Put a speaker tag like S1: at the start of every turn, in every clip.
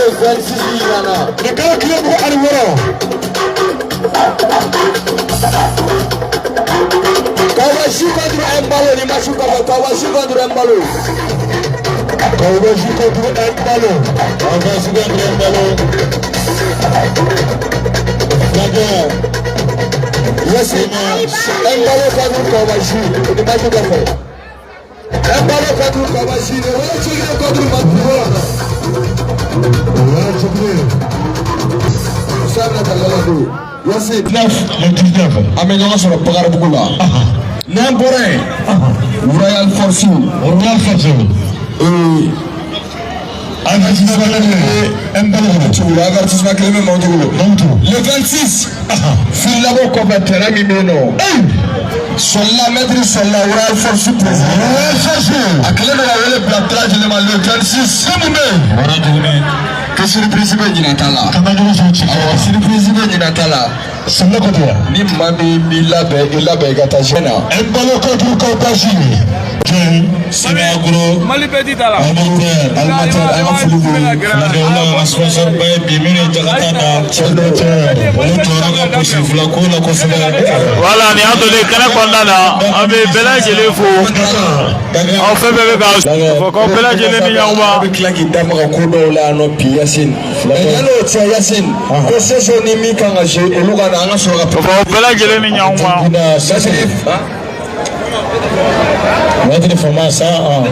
S1: le 26 yirana.
S2: Nin kalo tile 26.
S1: Kawashi contre Mbalo ni match kɔfɛ, Kawashi contre Mbalo.
S2: Kawashi contre Mbalo.
S3: Kawashi contre Mbalo. Fulakɛ.
S1: Yasi Mbalo contre Kawashi ni match kɔfɛ. Mbalo contre Kawashi ni wala Chigre contre Maturo.
S2: Wala Chigre.
S1: Sabina Talala do. Yasi.
S2: 9, le 19.
S1: An bɛ ɲɔgɔn sɔrɔ Bakaribugu la. N'an bɔra yen, Royal Force.
S2: Royal Force. Avertissement kelen bɛ Mbalo bolo.
S1: Tugula avertissement kelen bɛ Mawutu bolo.
S2: Mawutu.
S1: Le 26. Fililabɔ kɔfɛ terrain min bɛ yen nɔ. Sɔlila maître Sɔlila Royal Force président.
S2: Royal Force.
S1: A kɛlen don ka wele bila bɛɛ lajɛlen ma le 26.
S2: Ko mun bɛ yen?
S3: Bɔra tuguni.
S1: Ko surprise bɛ ɲinan ta la.
S2: Ka taa ɲɔgɔn sɔrɔ ci.
S1: Awɔ, surprise bɛ ɲinan ta la.
S2: Sɔlila ko ten wa?
S1: Ni maa min b'i labɛn, i labɛn i ka taa jeune na.
S2: Mbalo contre Kawashi. Jɔn.
S3: Sinagoro.
S4: Mali bɛɛ ti ta la.
S3: Animateur.
S1: Animateur, an ka foli b'u ye.
S3: Fulakɛ, olu y'an ka sponsor ba ye bi minnu ye Jakata da. Olu jɔyɔrɔ ka bon fila ko la kosɛbɛ.
S5: Wala nin y'an donnen kɛnɛ kɔnɔna na, an bɛ bɛɛ lajɛlen fo, aw fɛn fɛn bɛ ka fɔ k'aw bɛɛ lajɛlen ni ɲɔgɔn
S1: A bɛ tila k'i da maga ko dɔw la yan nɔ bi Yasine. Mais yan'o cɛ Yasine, ko Soso ni min kan ka jouer, olu ka na an ka sɔrɔ ka.
S5: Fɔ aw bɛɛ lajɛlen ni ɲɔgɔn.
S1: Yasine.
S3: Maître Fama 101.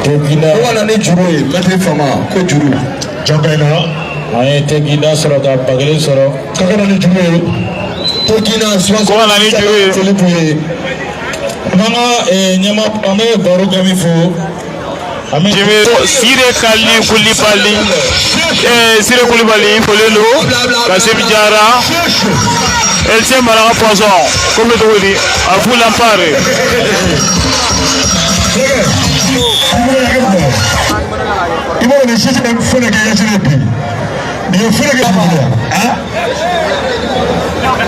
S3: Tegina.
S1: Ko ka na ni juru ye, maître Fama ko juru.
S2: Jɔn ka ɲi na.
S3: An ye Tegina sɔrɔ ka ba kelen sɔrɔ.
S2: Ka na ni juru ye.
S1: Tegina sponsor.
S5: Ko ka na ni juru ye.
S1: Foli b'u ye.
S3: An b'an ka ɲɛma, an bɛ Baro Gami fo. An bɛ
S5: Jimi Sire Kali Kulibali, Sire Kulibali folen don, Kasim Jara, Elsie Maraka Poisson, ko bɛ cogo di a fu lampare.
S2: I b'a dɔn nin sisi bɛ fɛn dɔ kɛ Yasine bi. Nin ye fɛn dɔ kɛ dugu la.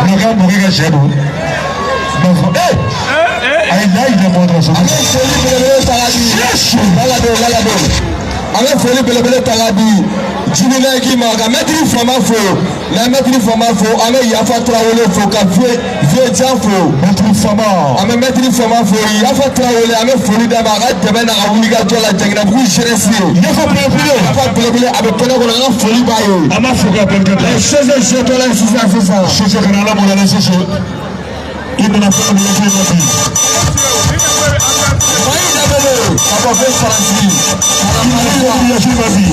S2: Nin ka mɔkɛ ka sɛ don. A ye layi jɛ mɔgɔ dɔrɔn.
S1: An bɛ foli belebele ta k'a di. Lalado lalado. An bɛ foli belebele ta k'a di Jibi Nayiki ma, ka maître Fama fo. N'an ye maître Fama fo, an bɛ Yafa Tarawele fo, ka Vieux Vieux Jan fo.
S2: Maître Fama.
S1: An bɛ maître Fama fo, Yafa Tarawele, an bɛ foli d'a ma a ka dɛmɛ n'a ka wulikajɔ la Jaginabugu jeunesse ye.
S2: Yafa belebele.
S1: Yafa belebele a bɛ kɛnɛ kɔnɔ, an ka foli b'a ye.
S2: An b'a fo k'a barika da.
S1: Sese setɔla ye sisan sisan.
S2: Sese kana ala mɔgɔ la Sese. I nana fɛn min kɛ bi.
S1: Mayi Dabele ka bɔ fo Faransi.
S2: Yasine ma bi.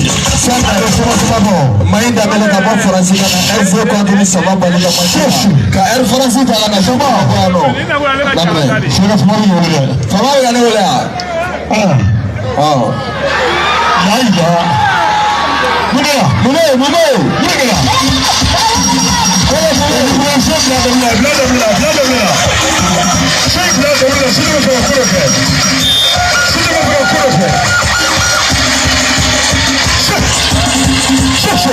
S1: Mayi Dabele ka bɔ Faransi ka na RC contre Sama Bali ka match la. Ka Air France ta ka na Sama ka bɔ yan nɔ. Daminɛ.
S2: Sese Fama bɛ wele dɛ.
S1: Fama bɛ ka ne wele wa?
S2: Ah.
S1: Ɔ.
S2: Layi la. Mun kɛra?
S1: Mun bɛ yen? Mun bɛ yen?
S2: Mun kɛra? So bila dɔnkili la, bila dɔnkili la, bila dɔnkili la. So bila dɔnkili la, Sidi bɛ fɛ ka ko dɔ kɛ. Sidi bɛ fɛ ka ko dɔ kɛ. So, so, so.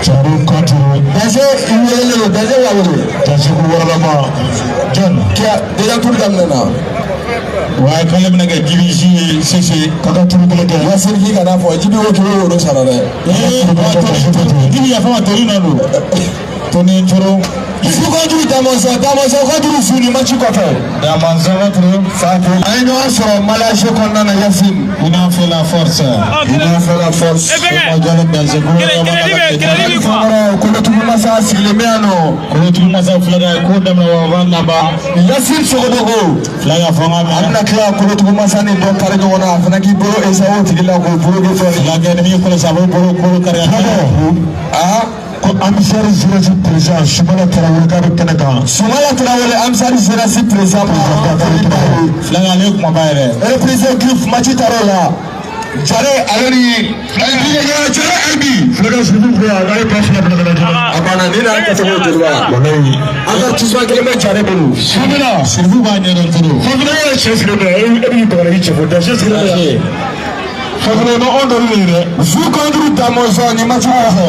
S2: Cari contre.
S1: Daze i welelen don, Daze b'a wele.
S2: Daze ko waralama. John.
S1: Kiya déjà tour daminɛna.
S3: Wa k'ale bɛna kɛ Jibi ye Sese.
S2: Ka ka turu kelen kɛ.
S1: Yasine k'i kana fɔ Jibi ko k'i bɛ woro sara dɛ.
S3: Jibi yafa ma Toni nɔ don. Toni Coro.
S1: Su contre Damɔzɔn, Damɔzɔn contre Su ni match kɔfɛ.
S3: Damɔzɔn contre
S1: Sanko. An ye ɲɔgɔn sɔrɔ Malaysia kɔnɔna na Yasine.
S3: Il en fait la force.
S1: Il en fait la force.
S4: Kɛlɛli.
S1: Kolotugu masa sigilen bɛ yan nɔ.
S3: Kolotugu masa filɛ ka ko daminɛ wa b'a laban.
S1: Yasine Sogodogo.
S3: Fila ka fanga
S1: A
S3: mɛn.
S1: bɛna tila kolotugu masa ni dɔ kari ɲɔgɔn na, a fana k'i bolo esa o tigi la k'o bolo kɛ fɛn.
S3: Fila kɛ ni min kɔlɔsi a b'o bolo kolo kari.
S1: Aa.
S2: Ko Amisari Zirasi président Sumala Tarawele k'a bɛ kɛnɛ kan.
S1: Sumala Tarawele Amisari Zirasi président.
S3: Fila ale ye kumaba yɛrɛ.
S1: Reprise Cliff match taar'o la. Jare ale ni Albi Jare Albi.
S2: Fila ka sirifu filɛ yan, a ye ba fila bila ka na joona.
S1: A banna ni n'a kɛcogo joliba.
S2: Walayi.
S1: Avertissement kelen bɛ Jare bolo.
S2: Fafina.
S3: Sirifu b'a ɲɛdɔn trop.
S2: Fafina e yɛrɛ cɛ sigilen bɛ yan, e b'i bagara k'i cɛ fo Daze sigilen bɛ yan. Fafina i ma anw dɔnni de ye dɛ.
S1: Zu contre Damɔzɔn ni match kɔfɛ.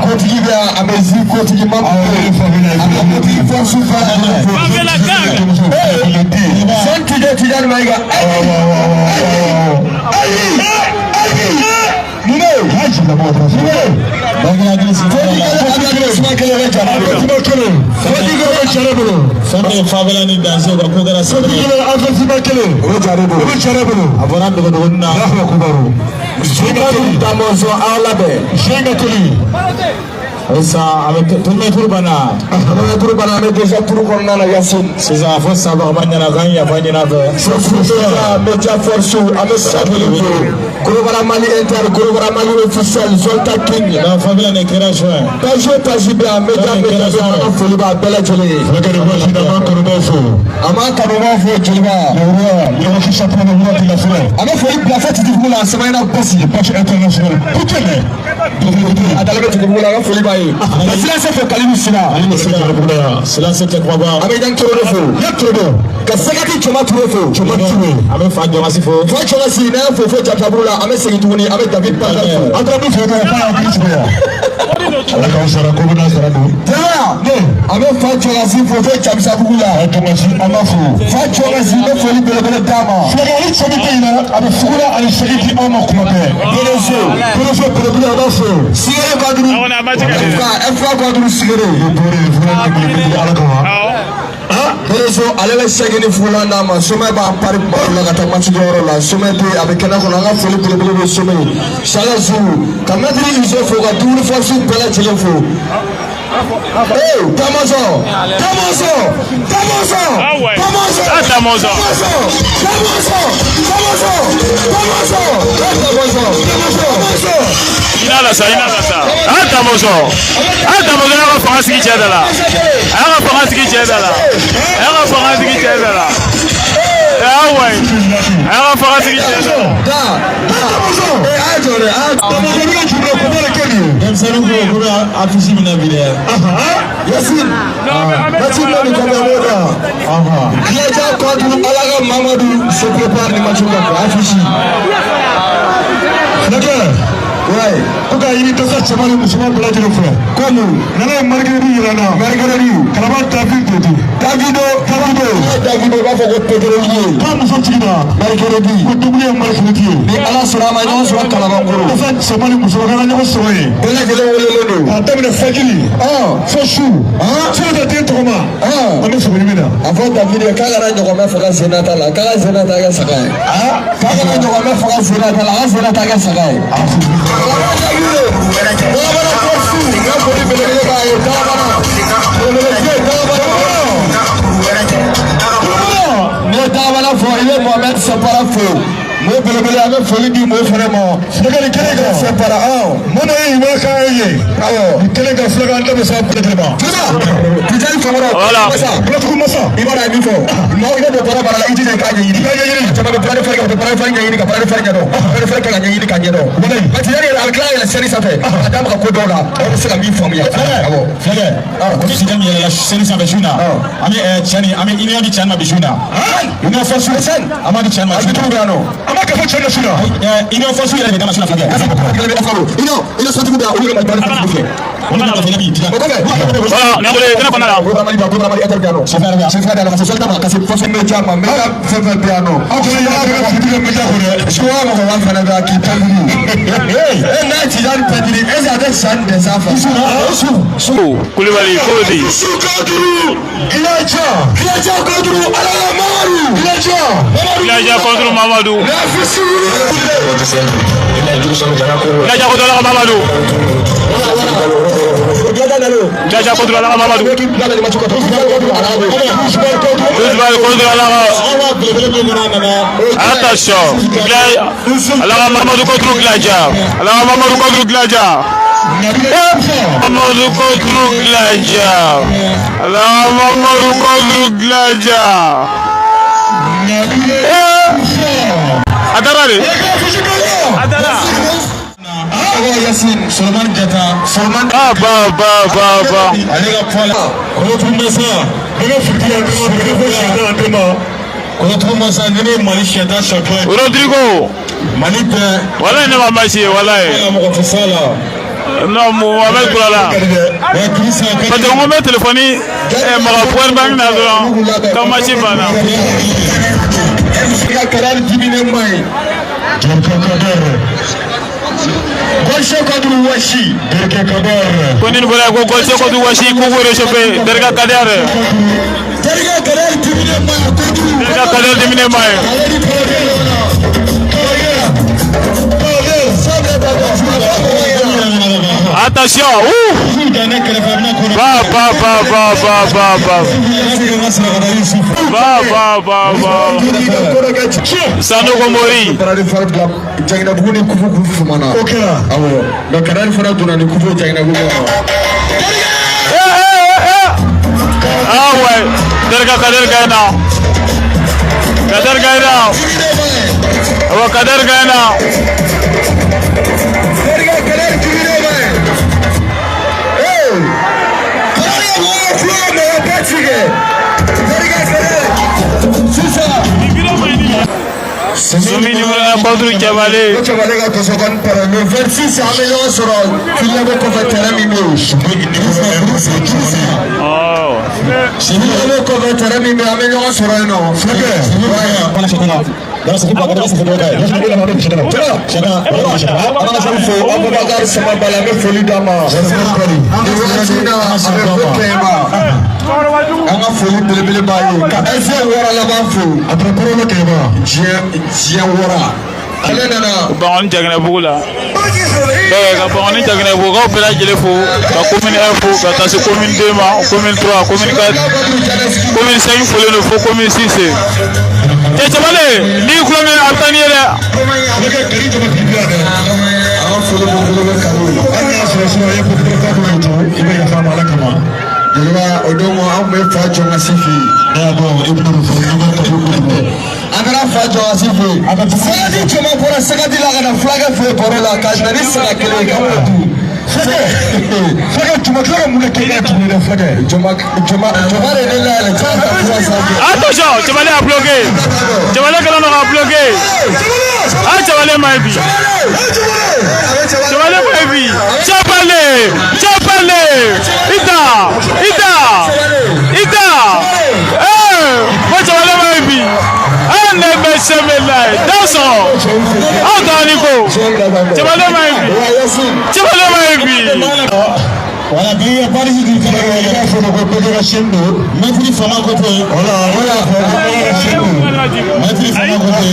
S1: Kotigi bɛ yan, an bɛ zi kotigi ma, an bɛ kotigi force fɛ.
S5: Favela gang.
S1: Son tijɛ Tijani Mayiga. Ayi ayi ayi, mun bɛ yen? Mun bɛ yen? Avertissement kelen bɛ jara bolo. Fotigi bɛ jara bolo.
S3: Fɛn min ye Favela ni Danse ka ko kɛra sɛbɛn ye.
S2: Avertissement kelen.
S1: O bɛ jara bolo.
S2: O bɛ jara bolo.
S3: A bɔra dogodogonin na.
S1: Zumadu Damɔzɔn, aw labɛn.
S2: Sen ka teli.
S3: Halisa a bɛ tournée tour banna.
S1: An bɛ tour banna, an bɛ déjà tour kɔnɔna na, Yasin.
S3: Sisan a fɔ Saba ka ɲɛna k'an yafa ɲini a fɛ.
S1: Media Force, an bɛ Sabili fo. Gorobara Mali Inter, Gorobara Mali officiel, Zolta King.
S3: Donc Favela nin kɛra juin.
S1: Page o page bɛ yan, media media bɛ yan, an ka foli b'a bɛɛ lajɛlen ye.
S2: Fulakɛ ni waati na, an b'an kanubaw fo.
S1: An b'an kanubaw fo, Joliba.
S2: Le roi, le roi champion de roi de la forêt.
S1: An bɛ foli bila fo Titibugu la, Sɛbɛnna Bɔsi.
S2: Match international. Putain.
S1: A dalen bɛ Titibugu la, an ka foli b'a ye. Ka Silase fo, Kalilu Sila.
S3: Silase Cɛkɔrɔba.
S1: An bɛ Idan Toro fo.
S2: Ne Toro.
S1: Ka Sɛgɛti Cɔma Ture fo.
S2: Cɔma Ture.
S3: An bɛ Fa Jɔmasi fo.
S1: Fa Cɔmasi, n'an y'a fo fo Jabitaburu la, an bɛ segin tuguni, an bɛ David Parker fo.
S2: An taara min fɛ yen, k'a hakili sigi yan. Ala k'aw sara ko bɛna sara don.
S1: Jeliba, an bɛ Fa Cɔmasi fo fo Jabisabugu la.
S2: Fa Jɔmasi, an b'a fo.
S1: Fa Cɔmasi, n bɛ foli belebele d'a ma.
S2: Fulakɛ ale cɛ min tɛ ɲinɛ, a bɛ fugula ani segin di anw ma kuma bɛɛ.
S1: Bereso.
S2: Bereso belebele, a b'a fo.
S1: Sigere Baduru.
S5: Awɔ, a ma tigɛ dɛ.
S1: FA Baduru Sigere.
S2: Bore fura ni Ala kama.
S1: Bereso, ale bɛ segin ni fulan d'a ma. Somɛ b'a pari baro la ka taa match kɛyɔrɔ la. Somɛ bɛ yen, a bɛ kɛnɛ kɔnɔ, an ka foli belebele bɛ Somɛ ye. Sala Zulu, ka maître Iso fo, ka dumuni force bɛɛ lajɛlen fo. Ee, Damɔzɔn, Damɔzɔn, Damɔzɔn,
S5: Ah ouais.
S1: Damɔzɔn,
S5: Ah, Damɔzɔn.
S1: Damɔzɔn, Damɔzɔn, Damɔzɔn, Damɔzɔn, Damɔzɔn, Damɔzɔn.
S5: I n'a la sa, i n'a la sa. A Damɔzɔn. A Damɔzɔn y'a ka fanga sigi cɛ da la. A y'a ka fanga sigi cɛ da la. A y'a ka fanga sigi cɛ da la. Ah ouais. A y'a ka fanga sigi cɛ da la.
S1: Da, da, ee, a ye jɔ dɛ, a ye
S2: Damɔzɔn bɛ ka jubila ko bɔra kɛ nin ye.
S3: Denmisɛnninw ko k'u bɛ affiche minɛ bi dɛ.
S1: Yasin, match bɛ nin kɔfɛ, a b'o dɔn. Gladia contre Alaga Mamadou se prépare ni match kɔfɛ affiche.
S2: Fulakɛ.
S1: Ouais.
S2: Ko k'a ɲini dasa cɛman ni musoman bɛɛ lajɛlen fɛ.
S1: Comme
S2: Nana ye mercredi yira n na.
S1: Mercredi.
S2: Kalaba David de don.
S1: Davido,
S2: Davido.
S1: Davido b'a fɔ ko pétrolier.
S2: K'a muso jiginna.
S1: Mercredi.
S2: Ko dumuni ye mercredi ye.
S1: Ni Ala sɔnna a ma, ɲɔgɔn sɔrɔ Kalabankɔrɔ.
S2: Dasa cɛman ni musoman kana ɲɔgɔn sɔrɔ yen.
S1: Bɛɛ lajɛlen welelen don.
S2: K'a daminɛ fajiri. Fo su. Fo ka taa den tɔgɔ ma. An bɛ sogo ɲimi na.
S1: A fɔ David ye k'a kana ɲɔgɔnmɛ faga senna ta la, k'a ka senna ta kɛ saga ye. K'a kana ɲɔgɔnmɛ faga senna ta la, a ka senna ta kɛ saga ye. Dalabana force, n ka foli belebele b'a ye. Dalabana belebele Dalabana. N'i ye Dalabana fɔ, i bɛ Mohamed Sapara fo. Mo belebele, an bɛ foli di mo fɛnɛ ma.
S2: Fulakɛ nin kelen kan.
S1: Sapara,
S2: Mun de ye ɲuman k'an ye?
S1: Awɔ.
S2: Nin kelen kan, fulakɛ, an da bɛ se a bɛɛ lajɛlen ma.
S1: Tijani Famara.
S5: Voilà.
S1: Masa.
S2: Bulatugu masa.
S1: I b'a dɔn a ye min fɔ, maaw, i bɛ don baara baara la, i jija i k'a ɲɛɲini. I k'a ɲɛɲini. Caman bɛ baara de fɛrɛ kɛ, u tɛ baara fɛrɛ ɲɛɲini ka baara fɛrɛ ɲɛdɔn. Baara fɛrɛ kɛ ka ɲɛɲini ka ɲɛdɔn. Parce que yanni yɛrɛ a bɛ tila ka yɛlɛ scène sanfɛ, a da maga ko dɔw la, aw bɛ se ka min faamuya. Awɔ.
S3: Fulakɛ, ko ni Tijani yɛlɛla scène sanfɛ su in na, an bɛ cɛni, an bɛ union di cɛni ma bi su in na. Union force, an b'a di cɛni ma su in na.
S1: Arbitre bɛ yan nɔ.
S2: An b'a kɛ fo cɛ na su la.
S3: Union force yɛrɛ de dama su in na, fulakɛ.
S1: Union, Union santigiw bɛ yan, olu bɛ Mali baara fɛn fɛn.
S3: Olu bɛ ka fɛnɛ bi Tijani.
S1: O kɔfɛ.
S5: Voilà, nin wele kɛnɛ kɔnɔna la.
S1: Gouvernement Mali ba, gouvernement Mali Inter bɛ yan nɔ. Sefɛ bɛ yan nɔ, ka se Solta ma, ka se Force Media ma, media fɛn fɛn bɛ yan nɔ.
S2: Aw kana yala kɛ ka fitiri kɛ media kɔnɔ dɛ.
S1: Suwa mɔgɔ wa fana bɛ yan k'i pɛntiri. E n'a ye Tijani pɛntiri, est ce que a tɛ san dɛsɛ a fɛ?
S5: Kulibali ko di.
S1: Su contre
S2: Gladia.
S1: Gladia contre Alaga Mamadou.
S2: Gladia.
S5: Gladia contre Mamadou.
S1: L'affiche.
S5: Gladia contre Alaga Mamadou. Gladia contre Alaga Mamadou. Douze contre Alaga. Attention. Alaga Mamadou contre Gladia. Alaga Mamadou contre Gladia. Mamadou contre Gladia. Alaga Mamadou contre Gladia. A dara de. A dara.
S1: Yassine.
S3: Solomani Jata.
S1: Solomani.
S5: Ah ba ba ba ba.
S3: Ale ka poids la. Kolotugu masa.
S2: Bɛɛ fitiri an ma, bɛɛ fo siyɛn an ma.
S3: Kolotugu masa, ni ne ye Mali siyɛn champion ye.
S5: Rodrigo.
S3: Mali bɛɛ.
S5: Walayi ne ma baasi ye walayi.
S3: Ala mɔgɔ tɛ s'a la.
S5: Non, Mohamed Kourala. Parce que n ko n bɛ téléphone maga power bank na dɔrɔn ka match banna.
S1: I ka Kader diminen ma ye.
S2: Derke Kader.
S1: Gaucher contre Washi.
S2: Derke Kader.
S5: Ko ni bɔra ko Gaucher contre Washi k'u k'u réchauffer Derka Kader.
S1: Terikɛ Kader diminen ma ye kojugu.
S5: Derka Kader diminen ma ye.
S1: Ale ni Kader ɲɔgɔn na.
S2: Kader.
S1: Sabula ta bɔ
S5: Attention, ouh. Ba ba ba ba ba ba ba. Ba ba ba ba. Sanogo Mori.
S1: Farali fara bila Jaginabugu ni kufu kun fumana.
S2: O kɛra.
S1: Awɔ, mais Kader fana donna ni kufu Jaginabugu kɔnɔ.
S5: Eh, eh, eh. Ah ouais, Derka Kader gagne. Kader gagne. Awa Kader gagne.
S1: Terikɛ Kader diminen ma ye. Ee! Kader ye mɔgɔ fila mɔgɔ bɛɛ ci kɛ. Terikɛ Kader. Sisan.
S5: Sumi numéro 1 contre Cɛbale.
S1: O Cɛbale ka tɔsɔkɔni pɛrɛ le 26, an bɛ ɲɔgɔn sɔrɔ Filiyako kɔfɛ, terrain min bɛ yen.
S5: Oh.
S1: Filiyako kɔfɛ, terrain min bɛ yen, an bɛ ɲɔgɔn sɔrɔ yen nɔ.
S2: Fulakɛ.
S1: An ka foli fo Abubakar Samabala, an bɛ foli d'a ma. Nin wagati in na, a bɛ fo Kɛɲɛba. An ka foli belebele b'a ye. Ka ɛsɛ wɔɔrɔ laban fo.
S2: A taara kɔrɔ Kɛɲɛba.
S1: Diɲɛ wɔɔrɔ. Ale nana.
S5: Bangoni Jaginɛbugu la. Ka Bangoni Jaginɛbugu k'aw bɛɛ lajɛlen fo, ka commune 1 fo, ka taa se commune 2 ma, commune 3, commune 4, commune 5 folen don fo commune 6. Cɛ Cɛbale, n'i kulonkɛ a bɛ taa n'i ye dɛ.
S2: Fulakɛ, Kari jama k'i bila dɛ.
S1: An ka foli belebele bɛ Kari ye.
S2: Hali n'a sɔrɔ sinon i ye ko ta ko in to, i bɛ yafa ma Ala kama.
S1: Jeliba, o don an tun bɛ fa jɔn ka si fɛ yen.
S2: Ne y'a dɔn i bɛna fɔ i bɛ tabi kojugu.
S1: An taara fa jɔn ka si fɛ yen. Sagadi jɔma bɔra Sagadi la ka na fulakɛ fɛ yen baro la ka na ni saga kelen ye k'an k'o dun.
S2: Fulakɛ, fulakɛ, juma tila ka mun de kɛ e tuguni dɛ, fulakɛ?
S1: Jɔma jɔma jɔma de ne layɛlɛ cɛ ka fura sanfɛ.
S5: Attention, Cɛbale a bloqué. Cɛbale kɛlen don k'a bloqué. Ah, Cɛbale ma ye bi. Cɛbale ma ye bi. Cɛbale, Cɛbale. Ita, Ita, Ita. Eh, ko Cɛbale ma ye bi. Ah, ne bɛ sɛbɛn la ye. Dansɔn. Aw taara ni ko. Cɛbale ma ye bi. Cɛbale ma ye bi.
S3: Voilà, bi ya Paris du
S2: I b'a fɔ ko bɛɛ ka chaîne don.
S3: Maître Fama côté.
S2: Voilà, voilà, bɛɛ ka chaîne don.
S3: Maître Fama côté.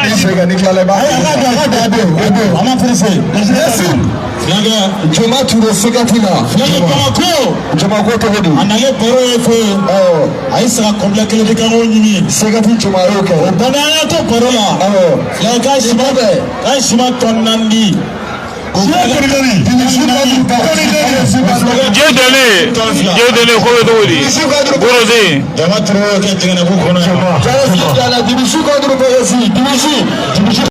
S1: Ni segin ni tilala i b'a
S3: Ayi, a ka don, a ka don, a don, a don. A ma pressé. Fulakɛ.
S1: Jɔma Ture Segati la.
S3: Fulakɛ, Bamako.
S1: Jɔma ko cogo di?
S3: A nalen baro ye fo.
S1: Awɔ.
S3: A ye saga complet kelen di k'an k'o ɲini.
S1: Segati jɔma y'o kɛ.
S3: O banna, an y'a to baro la.
S1: Awɔ.
S3: Fulakɛ k'a ye siman tɔni 4 di.
S5: Dieu donné, Dieu donné, ko bɛ cogo di? Goroden.
S3: Jama Ture y'o kɛ Jɛgɛnɛbugu kɔnɔ yan.
S1: Dibisu contre Bɛgɛsi, Dibisu.